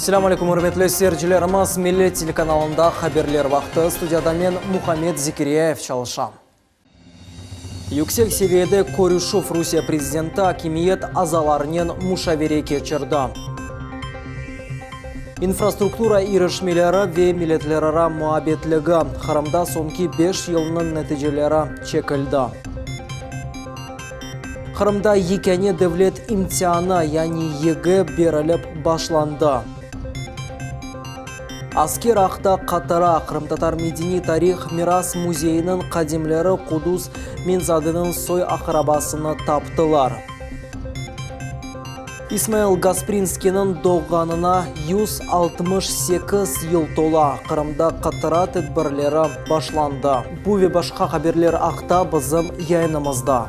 Selâm aleyküm, ürmetli seyircilerimiz! Millet telekanalında haberler vaqtı. Studiyada men, Muhammed Zekiryayev, çalışam. Yüksek seviyede körüşüv Rusiye prezidenti akimiyet azalarınen muşavere keçirdi. İnfrastruktura irişmeleri ve milletlerara muabetligi, Qırımda soñki beş yılnıñ neticeleri çekildi. Qırımda yekâne devlet imtianı, yani YGE berilip başlandı. Asker aqta qatıra, Qırımtatar medeniy-tarih miras müzeyiniñ qadimleri Qudus Minzadeniñ soy-aqrabasını taptılar. İsmail Gasprinskiyniñ doğğanına 168 yıl tola, Qırımda qatıra tedbirleri başlandı. Bu ve başqa haberler aqta bizim yayınımızda.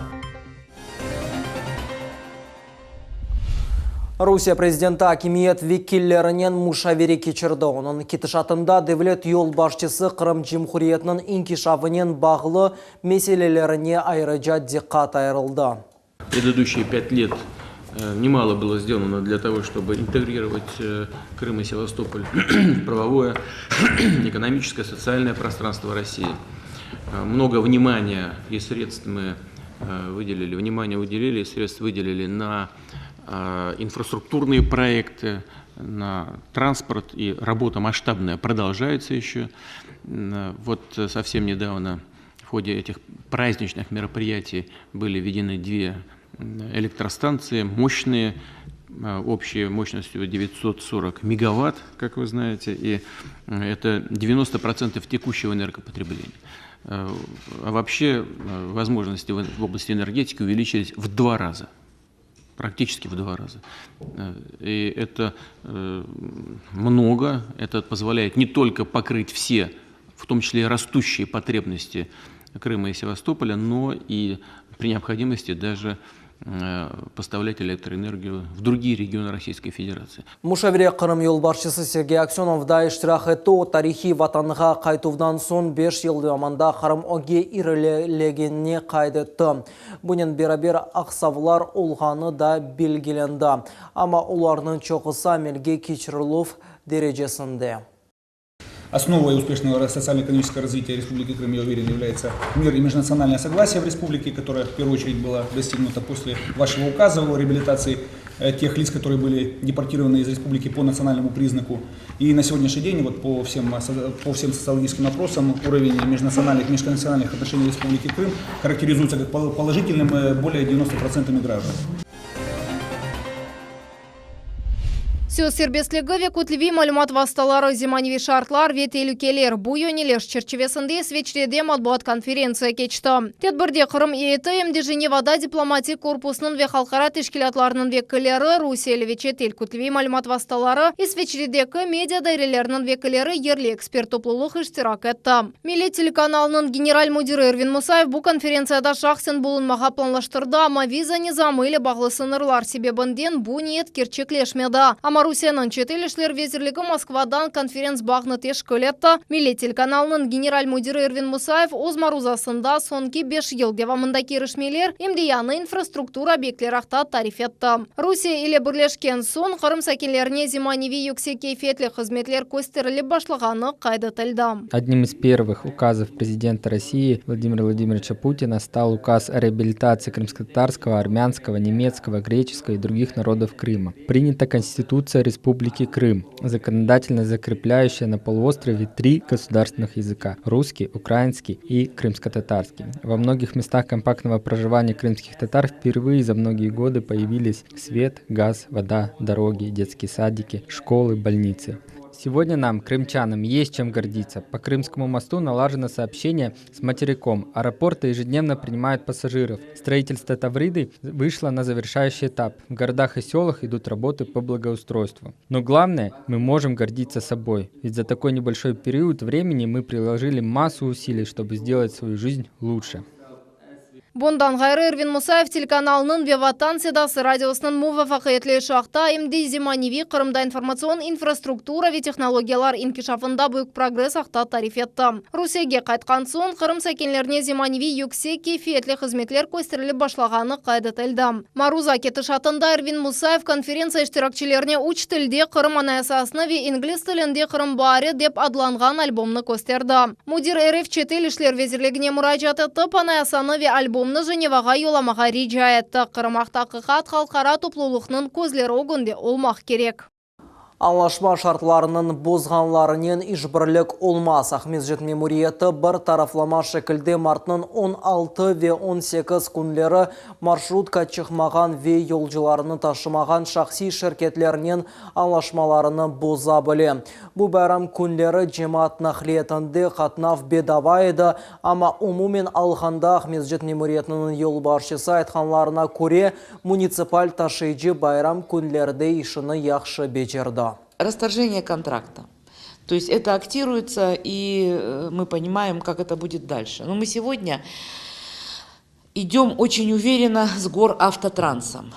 Rusiye prezidenti akimiyet vekillerinen muşavere keçirdi. Onıñ ketişatında devlet yolbaşçısı Qırım Cumhuriyetiniñ inkişafınen bağlı meselelerine ayrıca diqqat ayırıldı. Предыдущие пять лет немало было сделано для того, чтобы интегрировать Крым и Севастополь в правовое, экономическое, социальное пространство России. Много внимания и средств мы выделили, внимание уделили и средств выделили на инфраструктурные проекты, на транспорт, и работа масштабная продолжается еще. Вот совсем недавно в ходе этих праздничных мероприятий были введены две электростанции, мощные, общей мощностью 940 мегаватт, как вы знаете, и это 90% текущего энергопотребления. А вообще возможности в области энергетики увеличились в два раза практически в два раза. И это много, это позволяет не только покрыть все, в том числе и растущие потребности Крыма и Севастополя, но и при необходимости даже поставлять электроэнергию в другие регионы Российской Федерации. Muşavere Qırım yolbaşçısı Sergey Aksenov da iştirak etti. O, tarihiy Vatanğa qaytuvdan soñ beş yıl devamında Qırım ögge ilerilegenini qayd etti. Bunen beraber, aqsavlar olğanı da belgilendi, amma olarnıñ çoqusı amelge keçirilüv derecesinde. Основой успешного социально-экономического развития Республики Крым, я уверен, является мир и межнациональное согласие в республике, которое в первую очередь было достигнуто после вашего указа о реабилитации э, тех лиц, которые были депортированы из республики по национальному признаку. И на сегодняшний день вот по всем, по всем социологическим опросам уровень межнациональных, межконфессиональных отношений Республики Крым характеризуется как положительным э, более 90% граждан. Söz serbestligi ve kütleviy malümat vastaları, zemaneviy şartlar ve telükeler, bu yöneliş çerçivesinde İsveçrede matbuat konferentsiya keçti. Tedbirde Qırım EYT em de Jenevada diplomatik korpusnıñ ve halqara teşkilâtlarnıñ vekilleri, rusiyeli ve çetel kütleviy malümat vastaları, İsveçredeki media daireleriniñ vekilleri, yerli ekspert toplulıq iştirak etti. Millet telekanalınıñ general müdiri Ervin Musayev bu konferentsiyada şahsen bulunmağa planlaştırdı, amma viza nizamı ile bağlı sıñırlar sebebinden bu niyet kerçekleşmedi. Amma Rusiyeniñ çetel işler vezirligi Moskvadan konferens-bağnı teşkil etti. Millet telekanalınıñ general müdiri Ervin Musayev öz maruzasında soñki beş yıl devamındaki irişmeler, em de yañı infrastruktura obyektleri aqta tarif etti. Rusiye ile birleşken soñ Qırım sakinlerine zemaneviy yüksek keyfiyetli hızmetler kösterilip başlağanı qayd etildi. Одним из первых указов президента России Владимира Владимировича Путина стал указ о реабилитации крымско-татарского, армянского, немецкого, греческого и других народов Крыма. Принята Конституция Республики Крым, законодательно закрепляющая на полуострове три государственных языка – русский, украинский и крымско-татарский. Во многих местах компактного проживания крымских татар впервые за многие годы появились свет, газ, вода, дороги, детские садики, школы, больницы. Сегодня нам, крымчанам, есть чем гордиться. По Крымскому мосту налажено сообщение с материком. Аэропорты ежедневно принимают пассажиров. Строительство Тавриды вышло на завершающий этап. В городах и селах идут работы по благоустройству. Но главное, мы можем гордиться собой. Ведь за такой небольшой период времени мы приложили массу усилий, чтобы сделать свою жизнь лучше. Bundan ğayrı Ervin Musayev telekanalnıñ ve Vatan sedası radiosınıñ muvafaqiyetli işi aqta, em de zemaneviy Qırımda informatsion infrastruktura ve tehnologiyalar inkişafında büyük progress aqta tarif etti. Rusiyege qaytqan soñ, Qırım sakinlerine zemaneviy yüksek keyfiyetli hızmetler kösterilip başlağanı qayd etildi. Maruza ketişatında Ervin Musayev konferentsiya iştirakçilerine üç tilde Qırım Anayasasını ve ingliz tilinde Qırım baari dep adlanğan albomnı kösterdi. Müdir RF Çetel işler vezirligine muracaat etip, Anayasanı ve albomnı Jenevağa yollamağa rica etti. Qırım aqta-aqiqat halqara toplulıqnıñ közleri ögünde olmaq kerek. Añlaşma şartlarınıñ bozğanlarınen işbirlik olmaz. Aqmescit memuriyeti bir taraflama şekilde martnıñ 16 ve 18 künleri marşrutka çıqmağan ve yolcularını taşımağan şahsiy şirketlernen añlaşmalarını boza bile. Bu bayram künleri cemaat naqliyatında qatnav bedava edi, amma umumen alğanda Aqmescit memuriyetiniñ yolbaşçısı aytqanlarına köre, munitsipal taşıyıcı bayram künlerde işini yahşı becerdi. Расторжение контракта. То есть это актируется, и мы понимаем, как это будет дальше. Но мы сегодня идем очень уверенно с ГорАвтоТрансом.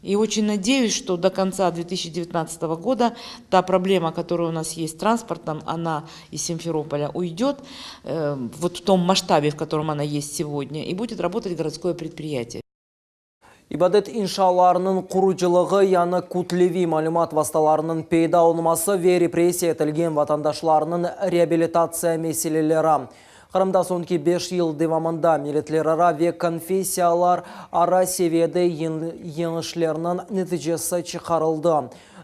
И очень надеюсь, что до конца 2019 года та проблема, которая у нас есть с транспортом, она из Симферополя уйдет вот в том масштабе, в котором она есть сегодня, и будет работать городское предприятие. İbadet inşalarınıñ qurucılığı yañı kütleviy malümat vastalarınıñ peyda olması ve repressiya etilgen vatandaşlarnıñ reabilitatsiya meseleleri. Qırımda soñki 5 yıl devamında milletlerara ve konfessiyalar ara seviyede yeñişlerniñ neticesi çıqarıldı.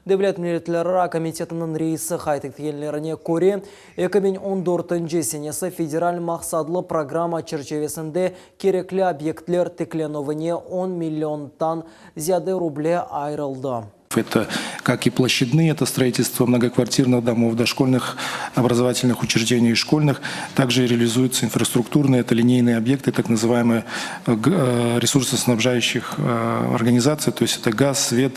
Devlet milletlerara komitetiniñ reisi qayd etkenlerine köre, 2014 senesi federal maqsatlı programma çerçivesinde kerekli obyektler tiklenüvine 10 milliondan ziyade ruble ayırıldı. Это как и площадные, это строительство многоквартирных домов, дошкольных образовательных учреждений и школьных. Также реализуются инфраструктурные, это линейные объекты, так называемые ресурсоснабжающих организаций, то есть это газ, свет,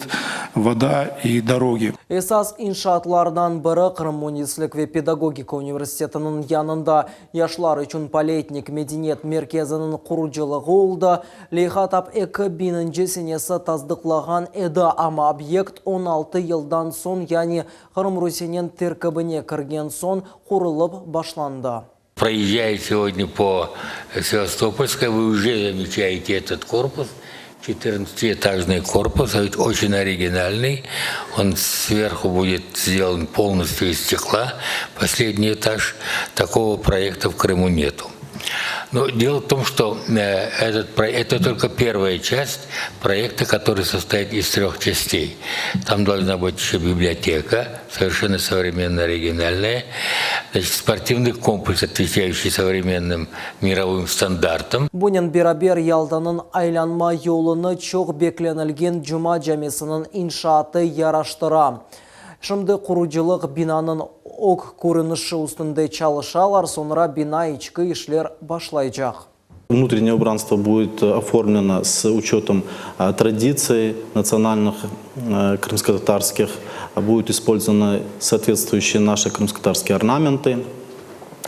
вода и дороги. Esas inşaatlardan biri Qırım müendislik ve pedagogika universitetiniñ yanında yaşlar içün Poletnik medeniyet merkeziniñ qurucılığı oldı. Leyha tap 2000 senesi tasdıqlağan edi, amma obyekt 16 yıldan soñ, yani Qırım Rusiyeniñ terkibine kirgen soñ qurulıp başlandı. Проезжая сегодня по Севастопольской, вы уже замечаете этот корпус, 14-этажный корпус, очень оригинальный. Он сверху будет сделан полностью из стекла. Последний этаж. Такого проекта в Крыму нету. Но дело в том, что это только первая часть проекта, который состоит из трех частей. Там должна быть еще библиотека, совершенно современная, оригинальная, значит, спортивный комплекс, отвечающий современным мировым стандартам. Bunen beraber Yaltanıñ aylanma yolunı çoq beklenilgen Cuma camisiniñ inşaatı yaraştıra. Şimdi qurucılıq binanıñ ög körünişi üstünde çalışalar, soñra bina içki işler başlaycaq. Внутреннее убранство будет оформлено с учетом традиций национальных крымско-татарских. Будут использованы соответствующие наши крымско-татарские орнаменты.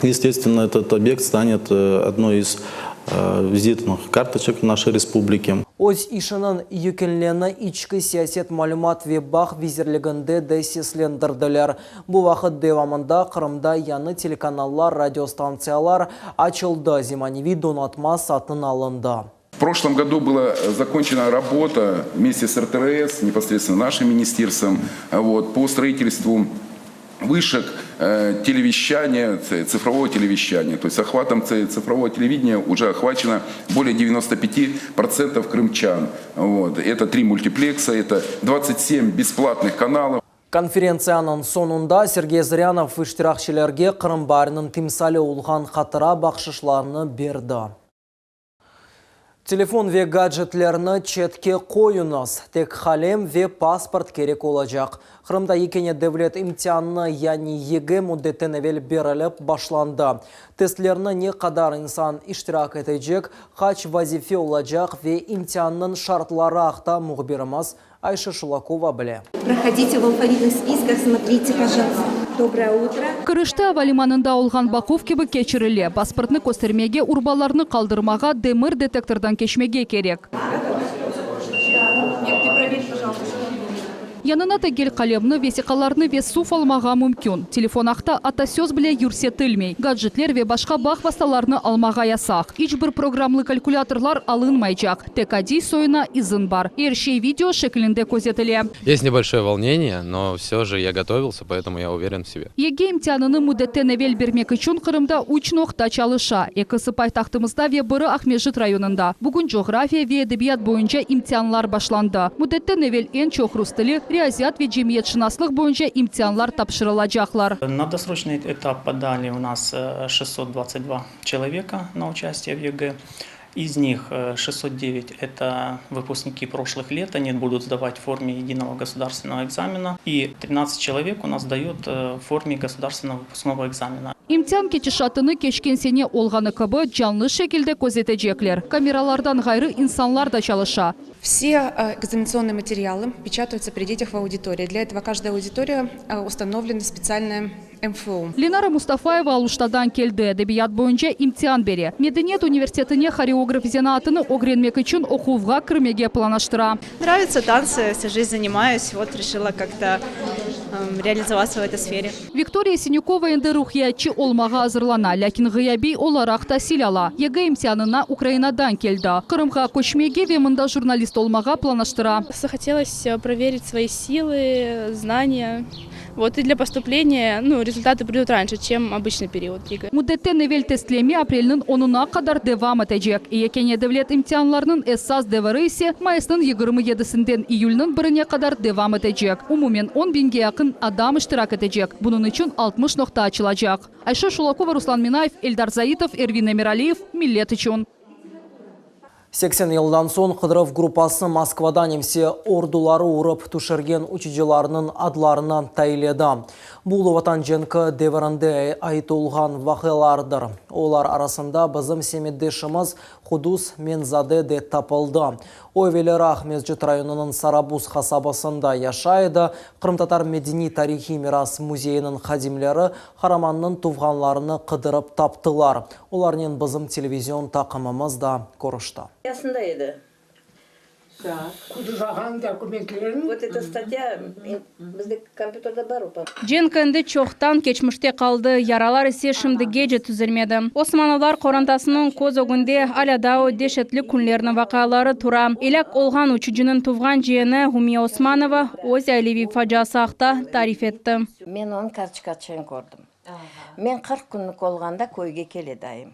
Естественно, этот объект станет одной из визитных карточек нашей республики. Öz işiniñ yekünlerini içki siyaset malümat ve bağ vezirliginde de seslendirdiler. Bu vaqıt devamında Qırımda yañı telekanallar, radiostantsiyalar açıldı, zemaneviy donatma satın alındı. В прошлом году была закончена работа вместе с РТРС, непосредственно нашим министерством, вот, по строительству вышек телевещания, цифрового телевещания. То есть охватом цифрового телевидения уже охвачено более 95% крымчан. Вот. Это три мультиплекса, это 27 бесплатных каналов. Konferentsiyanıñ soñunda Sergey Zıryanov iştirakçilerge Qırım baariniñ timsali olğan hatıra bahşışlarını berdi. Telefon ve gadjetlerni çetke qoyuñız. Tek qalem ve pasport kerek olacaq. Qırımda yekâne devlet imtianı yani YEGE müddetten evel berilip başlandı. Testlerni ne qadar insan iştirak etecek, qaç vazife olacaq ve imtiannıñ şartları aqta mühbirimiz Ayşe Şulakova bile. Проходите в алфавитных списках, смотрите, пожалуйста. Доброе утро. Kirişte avalimanında olğan baquv kibi keçirile, pasportnı köstermege, urbalarnı qaldırmağa, demir detektordan keçmege kerek. Yanına tegel qalemni, vesiqalarnı ve suv almağa mümkün. Telefon aqta atta söz bile yürsetilmey. Gadjetler ve başqa bağ vastalarını almağa yasaq. İç bir programlı kalkulâtorlar alınmaycaq. Tek adiy soyuna izin bar. Er şey video şeklinde közetile. Есть небольшое волнение, но все же я готовился, поэтому я уверен в себе. YEGE imtianını müddetten evel bermek içün Qırımda üç noqta çalışa, ekisi paytahtımızda ve biri Aqmescit rayonında. Bugün coğrafiya ve edebiyat boyunca imtianlar başlandı. Müddetten evel eñ çoq rus tili, riaziyat ve cemiyetşınaslıq boyunca imtianlar tapşırılacaqlar. На досрочный этап подали у нас 622 человека на участие в ЕГЭ. Из них 609 это выпускники прошлых лет, они будут сдавать в форме единого государственного экзамена. И 13 человек у нас сдает в форме государственного выпускного экзамена. İmtian ketişatını keçken sene olğanı kibi canlı şekilde közetecekler. Kameralardan ğayrı insanlar da çalışa. Все экзаменационные материалы печатаются при детях в аудитории. Для этого каждая аудитория установлена специальная МФУ. Ленара Mustafayeva Aluştadan keldi, edebiyat boyunca imtian bere. Medeniyet universitetine horeograf zenaatını ögrenmek içün oquvğa kirmege planlaştıra. Нравятся танцы, всю жизнь занимаюсь, вот решила как-то реализоваться в этой сфере. Viktoriya Sinükova endi ruhiyatçı olmağa azırlana, lâkin ğıyabiy olaraq tasil ala. YEGE imtianına Ukrainadan keldi. Qırımğa köçmege ve mında jurnalist olmağa planlaştıra. Захотелось проверить свои силы, знания. Вот и для поступления, ну, результаты придут раньше, чем обычный период ЕГЭ. Müddetten evel testleme aprelniñ onuna qadar devam etecek. Yekâne devlet imtianlarınıñ esas deviri ise mayısnıñ 27sinden iyülniñ birine qadar devam etecek. Umumen 10 biñge yaqın adam iştirak etecek. Bunıñ içün 60 noqta açılacaq. Ayşe Şulakova, Ruslan Minayev, Eldar Zaitov, Ervin Emiraliyev, Millet içün. 80 yıldan soñ qıdıruv gruppası Moskvada nemse orduları urıp tüşürgen uçucılarnıñ adlarını tayinledi. Bu Ulu Vatan cenki devirinde ait olğan vaqialardır. Olar arasında bizim semetdeşimiz Qudus Menzade de tapıldı. O evelleri Aqmescit rayonınıñ Sarabuz qasabasında yaşay edi. Qırımtatar medeniy-tarihiy miras müzeyiniñ hadimleri qaramannıñ tuvğanlarını qıdırıp taptılar. Olarnen bizim televizion taqımımız da körüşti. Yasında edi. Вот эта статья bizde kompyuterde bar. Cenk endi çoqtan keçmişte qaldı, yaralar ise şimdigece tüzelmedi. Osmanovlar qorantasınıñ köz ögünde alâ daa o deşetli künlerniñ vaqiaları tura. Elâk olğan uçucınıñ tuvğan ciyeni Umiye Osmanova öz aileviy faciası aqta tarif etti. Men onıñ kartoçkasını kördim. Men 40 künlük olğanda köyge kele dayım.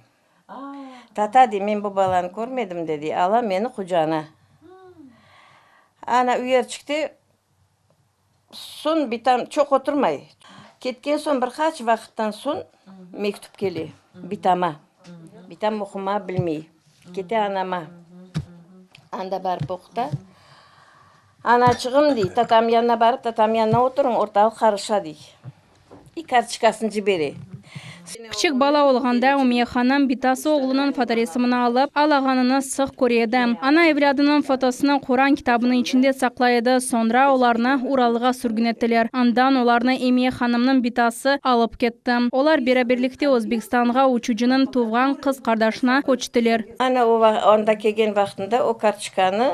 Tata, dey, men bu balanı körmedim de, dey, ala meni qucağına. Ana, üyerçikte soñ bitam çoq oturmay. Ketken soñ bir qaç vaqıttan soñ mektüp kele bitama. Bitam oqumağa bilmey. Kete anama. Anda barıp oquta. Anaçığım, dey, tatam yanına barıp, tatam yanına oturıñ, ortalıq qarışa, dey. I kartoçkasını cibere. Kiçik bala olğanda Ümiye hanım bitası oğlunıñ fotoresimini alıp, ağlağanını sıq köre edi. Ana evlâdınıñ fotosını Quran kitabınıñ içinde saqlay edi. Soñra olarnı Uralğa sürgün ettiler. Andan olarnı Emiye hanımnıñ bitası alıp ketti. Olar beraberlikte Özbekistanğa uçucınıñ tuvğan qız qardaşına köçtiler. Ana o anda kelgen vaqtında o kartoçkanı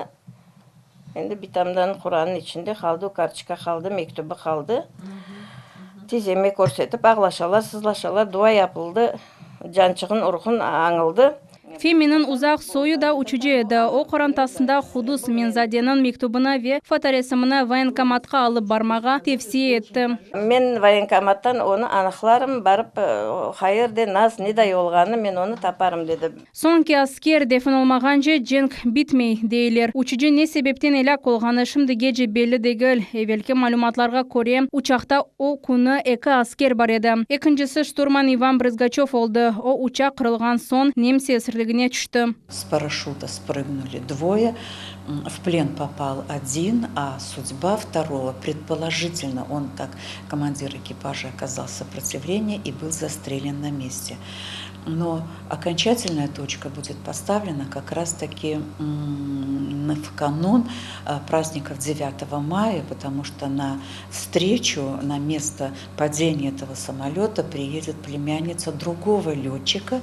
Endi bitamdan Qurannıñ içinde qaldı, o kartoçka qaldı, mektübi qaldı. Tizeme körsetip ağlaşalar, sızlaşalar, dua yapıldı, cançığın urğun añıldı. Feminiñ uzaq soyu da uçucı edi. O, qorantasında Qudus Menzadeniñ mektübini ve fotoresimini voyenkomatqa alıp barmağa tevsiye etti. Men voyenkomattan onı anıqlarım, barıp hayır de, naz ne day olğanını men onı taparım, dedi. Soñki asker defin olmağance cenk bitmey, deyler. Uçucı ne sebepten elâk olğanı şimdigece belli degil. Evelki malümatlarğa köre, uçaqta o künü eki asker bar edi. Ekincisi şturman İvan Brızgaçöv oldı, o, uçaq qırılğan soñ nemse esirligine tüşti. S paraşüta sprıgnuli dvoye, v plen popal odin, a sudba vtorogo, predpoložitelno, on kak komandir ekipaja okazal soprotivleniye i byl zastrelen na meste. Но окончательная точка будет поставлена как раз-таки в канун праздников 9 мая, потому что на встречу, на место падения этого самолета приедет племянница другого летчика,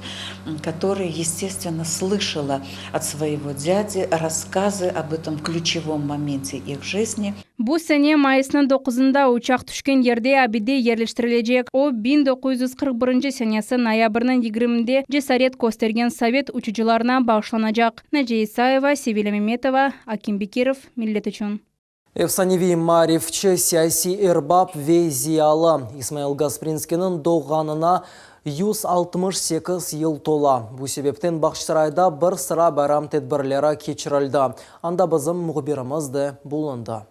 которая, естественно, слышала от своего дяди рассказы об этом ключевом моменте их жизни. Bu sene mayısnıñ doquzında uçaq tüşken yerde abide yerleştirilecek. O, 1941 senesi noyabrniñ yigirminde cesaret köstergen sovet uçucılarına bağışlanacaq. Naciye İsayeva, Sevilâ Memetova, Akim Bekirov, Millet içün. Efsaneviy maarifçi, siyasiy erbap ve ziyalı İsmail Gasprinskiyniñ doğğanına 168 yıl tola. Bu sebepten Bağçasarayda bir sıra bayram tedbirleri keçirildi. Anda bizim mühbirimiz de bulundı.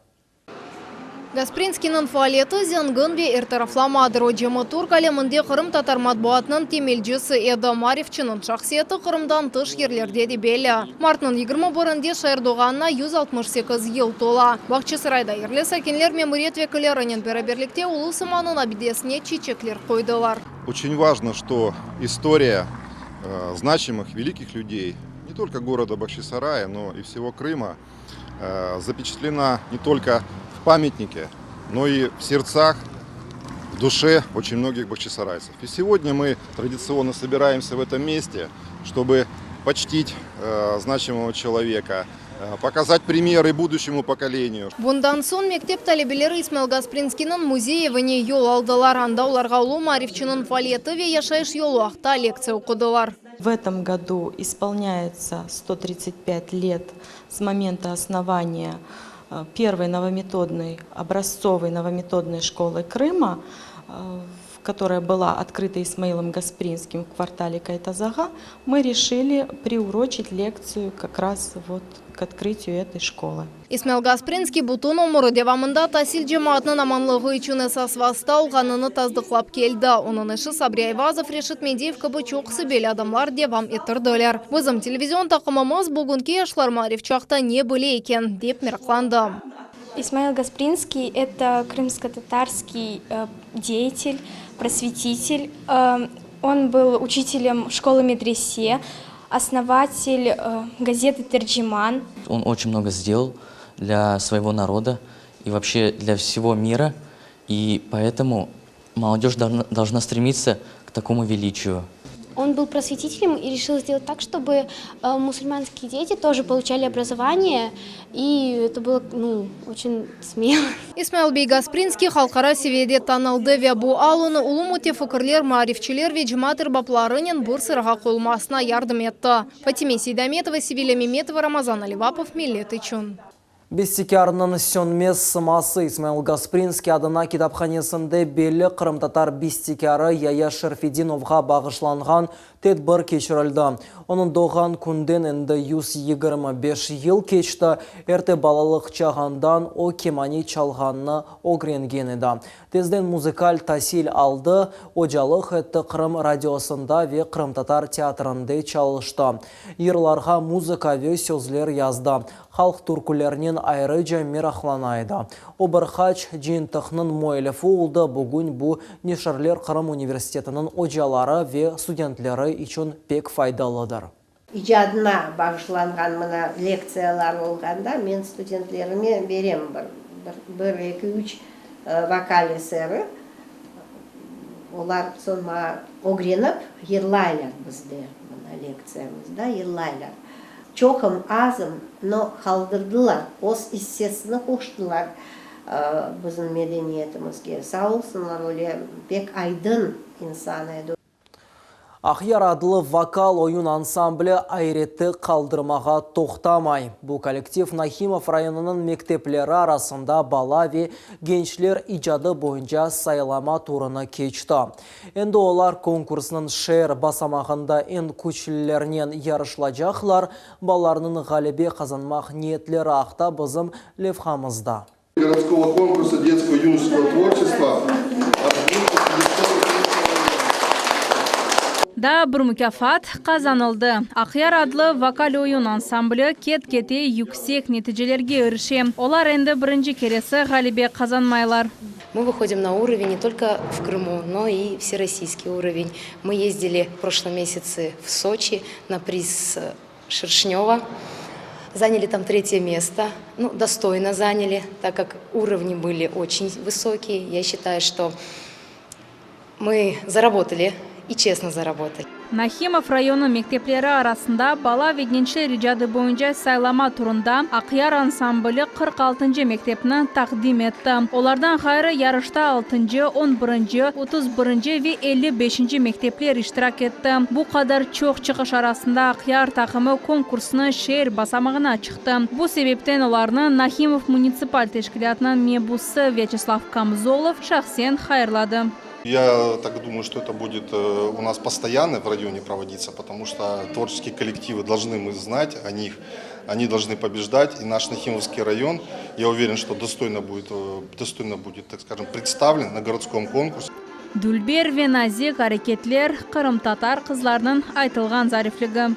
Gasprinskiyniñ faaliyeti zengin ve ertaraflamadır. O, cemi türk aleminde qırımtatar matbuatınıñ temelcisi edi. Maarifçiniñ şahsiyeti Qırımdan tış yerlerde de belli. Martnıñ 21-inde şair doğğanına 168 yıl tola. Bağçasarayda yerli sakinler memuriyet vekillerinen beraberlikte ulu sımanıñ abidesine çiçekler qoydılar. Очень важно, что история значимых, великих людей, не только города Бахчисарая, но и всего Крыма, запечатлена не только в памятнике, но и в сердцах, в душе очень многих бахчисарайцев. И сегодня мы традиционно собираемся в этом месте, чтобы почтить значимого человека, показать примеры будущему поколению. Bundan soñ mektep talebeleri İsmail Gasprinskiyniñ müzey evine yol aldılar. Anda olarğa ulu maarifçiniñ faaliyeti ve yaşayış yolu aqta lektsiya oqudılar. В этом году исполняется 135 лет с момента основания первой новометодной, образцовой новометодной школы Крыма, которая была открыта Исмаилом Гаспринским в квартале Кайтаз-ага, мы решили приурочить лекцию как раз вот к открытию этой школы. İsmail Gasprinskiy bütün ömüri devamında tasil cemaatnıñ amanlığı içün esas vasta olğanını tasdıqlap keldi. Onıñ işi Sabri Ayvazov, Reşit Mediyev kibi çoqusı belli adamlar devam ettirdiler. Bizim televizion taqımımız bugünki yaşlar maarifçi aqta ne bile eken, dep meraqlandı. Исмаил Гаспринский – это крымско-татарский деятель, просветитель. Он был учителем школы медресе, основатель газеты «Терджиман». Он очень много сделал для своего народа и вообще для всего мира, и поэтому молодежь должна стремиться к такому величию. Он был просветителем и решил сделать так, чтобы мусульманские дети тоже получали образование, и это было, ну, очень смело. İsmail bey Gasprinskiy halqara seviyede tanıldı ve bu al onı ulu mütefekkirler, maarifçiler ve cemaat erbaplarınen bir sırağa qoyulmasına yardım etti. Fatime Seydametova, Sevilâ Memetova, Ramazan Alivapov, Millet içün. Bestekârnıñ sönmez sıması İsmail Gasprinskiy adına kitaphanesinde belli qırımtatar bestekârı Yaya Şerfedinovğa bağışlanğan tedbir keçirildi. Onıñ doğğan künden endi 125 yıl keçti. Erte balalıq çağından o kemane çalğanını ögrengen edi. Tezden muzıkal tasil aldı, ocalıq etti, Qırım radiosında ve qırımtatar teatrinde çalıştı. Yırlarğa muzıka ve sözler yazdı. Halq türkülerinen ayrıca meraqlana edi. O bir qaç cıyıntıqnıñ müellifi oldı, bugün bu neşirler Qırım universitetiniñ ocaları ve studentleri içün pek faydalıdır. İcadına bağışlanğan mına lektsiyalar olğanda men studentlerime berem bir, bir, eki, üç vokal eseri. Olar soñ maña ögrenip yırlaylar bizde, mına lektsiyamızda yırlaylar. Çoqım, azım, no qaldırdılar, öz issesini qoştılar bizim medeniyetimizge. Sağ olsunlar, öyle pek aydın insan edi. Aqyar adlı vokal oyun ansambli ayrette qaldırmağa toqtamay. Bu kollektiv Nahimov rayonınıñ mektepleri arasında bala ve gençler icadı boyunca saylama turını keçti. Endi olar konkursnıñ şeer basamağında eñ küçlülernen yarışlacaqlar. Balalarnıñ ğalebe qazanmaq niyetleri aqta bizim levhamızda. Городского конкурса детского юношеского творчества. Daa bir mukâfat qazanıldı. Aqyar adlı vokal oyun ansambli ket-kete yüksek neticelerge irişe. Olar endi birinci keresi ğalebe qazanmaylar. Мы выходим на уровень не только в Крыму, но и всероссийский уровень. Мы ездили в прошлом месяце в Сочи на приз Шершнева. Заняли там третье место. Ну, достойно заняли, так как уровни были очень высокие. Я считаю, что мы заработали и честно заработали. Nahimov rayonı mektepleri arasında bala ve gençler icadı boyunca saylama turında Aqyar ansambli 46ncı mektepni taqdim etti. Olardan ğayrı yarışta altıncı, on birinci, 31nci ve 55nci mektepler iştirak etti. Bu qadar çoq çıqış arasında Aqyar taqımı konkursnı şeer basamağına çıqtı. Bu sebepten olarnı Nahimov munitsipal teşkilâtınıñ mebusı Vyaçeslav Kamzolov şahsen hayırladı. Я так думаю, что это будет э, у нас постоянно в районе проводиться, потому что творческие коллективы должны мы знать о них, они должны побеждать. И наш Нахимовский район, я уверен, что достойно будет, э, достойно будет, так скажем, представлен на городском конкурсе. Dülber ve nazik areketler, qırımtatar qızlarınıñ aytılğan zarifligi.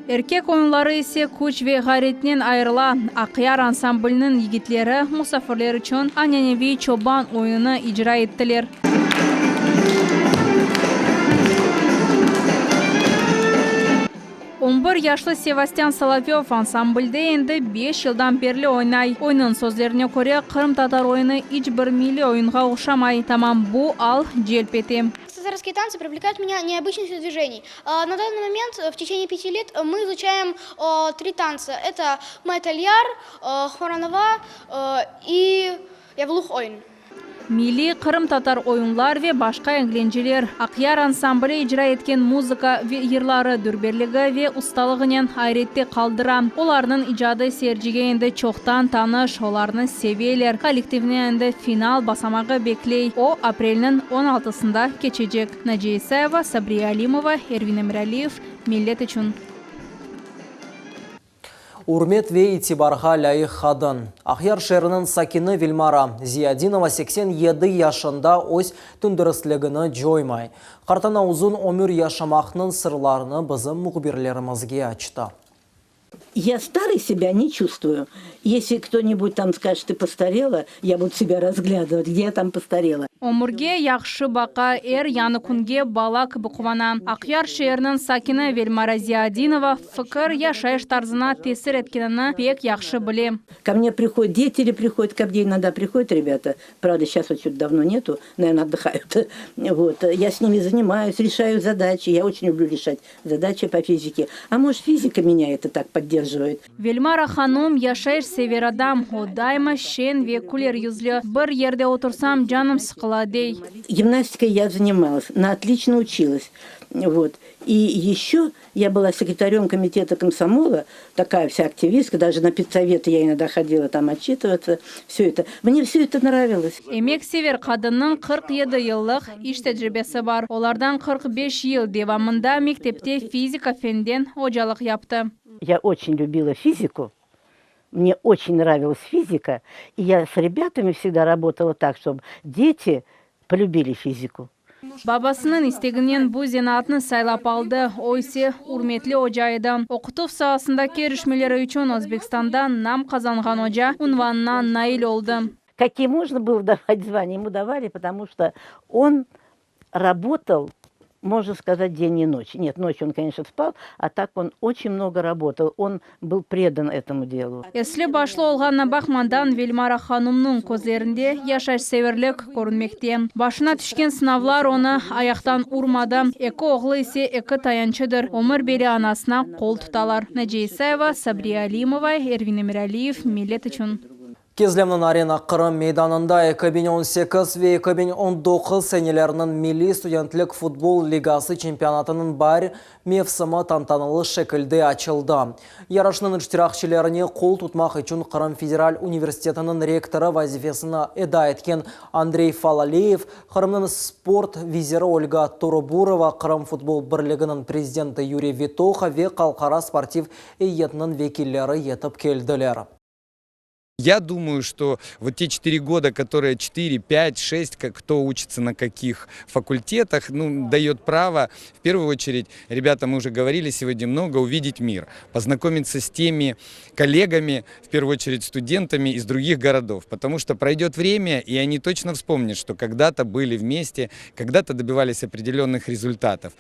Erkek oyunları ise küç ve ğayretnen ayırıla. Aqyar ansambliniñ yigitleri musafirler içün ananeviy çoban oyunını icra ettiler. On bir yaşlı Sevastyan Solovyov ansamblde endi beş yıldan berli oynay. Onıñ sözlerine köre, qırımtatar oyunı iç bir milliy oyunğa oşamay. Tamam bu al celp ete. Татарские танцы привлекают меня необычностью движений. На данный момент, в течение пяти лет, мы изучаем три танца. Это Майтальяр, Хоранова и Явлух ойын. Milliy qırımtatar oyunlar ve başqa eglenceler, Aqyar ansambli icra etken muzıka ve yırları dülberligi ve ustalığınen ayrette qaldıra. Olarnıñ icadı seyircige endi çoqtan tanış, olarnı seveler. Kollektivni endi final basamağı bekley, o, aprelniñ on altısında keçecek. Naciye İsayeva, Sabriye Alimova, Ervin Emiraliyev, Millet içün. Ürmet ve itibarğa lâyıq qadın. Aqyar şeeriniñ sakini Vilmara Ziyadinova 87 yaşında öz tendüristligini coymay. Qartana uzun ömür yaşamaqnıñ sırlarını bizim mühbirlerimizge açtı. Я старой себя не чувствую. Если кто-нибудь там скажет, ты постарела, я буду себя разглядывать, где я там постарела. Ömürge yahşı baqa, er yañı künge bala kibi quvana. Aqyar şeeriniñ sakini Velmara Ziyadinova fikir yaşayış tarzına tesir etkenini pek yahşı bile. Ко мне приходят дети или приходят, ко мне иногда приходят ребята. Правда, сейчас вот что-то давно нету, наверное, отдыхают. Вот. Я с ними занимаюсь, решаю задачи. Я очень люблю решать задачи по физике. А может, физика меня это так поддерживает. Velmara hanım yaşayış sever adam. O daima şeñ ve küler yüzlü. Bir yerde otursam canım sıqıla, dey. Гимнастикой я занималась, на отлично училась. Вот. И еще я была секретарем комитета комсомола, такая вся активистка, даже на педсоветы я иногда ходила там отчитываться. Все это. Мне все это нравилось. Emek sever qadınnıñ 47 yıllıq iş tecribesi bar. Olardan 45 yıl devamında mektepte fizika feninden ocalıq yaptı. Я очень любила физику. Мне очень нравилась физика. И я с ребятами всегда работала так, чтобы дети полюбили физику. Babasınıñ isteginen bu zenaatnı saylap aldı. O ise ürmetli oca edi. Oqutuv saasındaki irişmeleri içün Özbekistanda nam qazanğan oca unvanına nail oldı. Какие можно было давать звания, ему давали, потому что он работал, можно сказать, день и ночь. Нет, ночью он, конечно, спал, а так он очень много работал. Он был предан этому делу. Esli başlı olğanına baqmadan Velmara hanımnıñ közlerinde yaşayışseverlik körünmekte. Başına tüşken sınavlar onı ayaqtan urmadı. Eki oğlu ise eki tayançıdır. Ömür boyu anasına qol tutalar. Naciye İsayeva, Sabriye Alimova, Ervin Emiraliyev, Millet içün. Kezlevniñ Arena Qırım meydanında 2018 ve 2019 seneleriniñ Milliy studentlik futbol ligası çempionatınıñ baar mevsimi tantanalı şekilde açıldı. Yarışnıñ iştirakçilerine qol tutmaq içün Qırım Federal Universitetiniñ rektorı vazifesini eda etken Andrey Falaleyev, Qırımnıñ sport veziri Olga Toroburova, Qırım futbol birliginiñ prezidenti Yuriy Vitoha ve Halqara sportiv eyyetiniñ vekilleri yetip keldiler. Я думаю, что вот те четыре года, которые 4, 5, 6, кто учится на каких факультетах, ну, дает право, в первую очередь, ребята, мы уже говорили сегодня много, увидеть мир, познакомиться с теми коллегами, в первую очередь студентами из других городов, потому что пройдет время, и они точно вспомнят, что когда-то были вместе, когда-то добивались определенных результатов.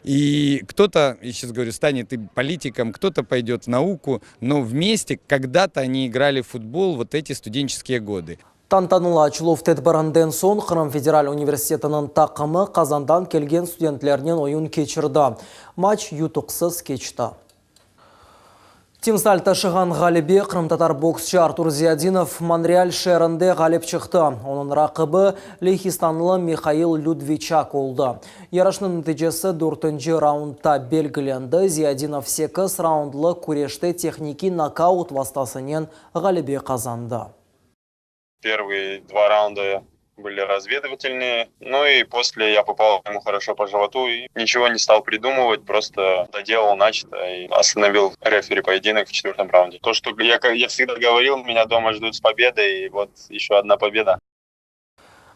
И кто-то, я сейчас говорю, станет и политиком, кто-то пойдет в науку, но вместе когда-то они играли в футбол вот эти студенческие годы. Tantanalı açıluv tedbirinden soñ Qırım federal universitetiniñ taqımı Qazandan kelgen studentlernen oyun keçirdi. Maç yutuqsız keçti. Timsal taşığan ğalebe, qırımtatar boksçı Artur Ziyadinov Monreal şeerinde ğalip çıqtı. Onıñ raqibi lehistanlı Mihail Lüdviçak oldı. Yarışnıñ neticesi dörtünci raundta belgilendi, Ziyadinov sekiz raundlı küreşte tehnikiy nokaut vastasınen ğalebe qazandı. Первые два раунда были разведывательные. Ну и после я попал ему хорошо по животу и ничего не стал придумывать, просто доделал начатое и остановил рефери поединок в четвертом раунде. То, что я, я всегда говорил, меня дома ждут с победой, и вот еще одна победа.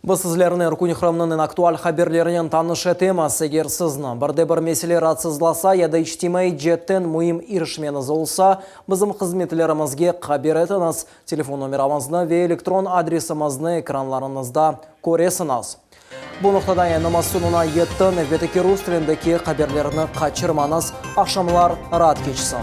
Biz sizlerni er kün Qırımnıñ eñ aktual haberlerinen tanış etemiz. Eger sizni bir de bir mesele raatsızlasa ya da içtimaiy ceetten müim irişmeñiz olsa, bizim hızmetlerimizge haber etiñiz. Telefon nomeramıznı ve elektron adresimizni ekranlarıñızda köresiñiz. Bu noqtada yayınımız soñuna yetti. Nevbetteki rus tilindeki haberlerni qaçırmañız. Aqşamlar raat keçsin.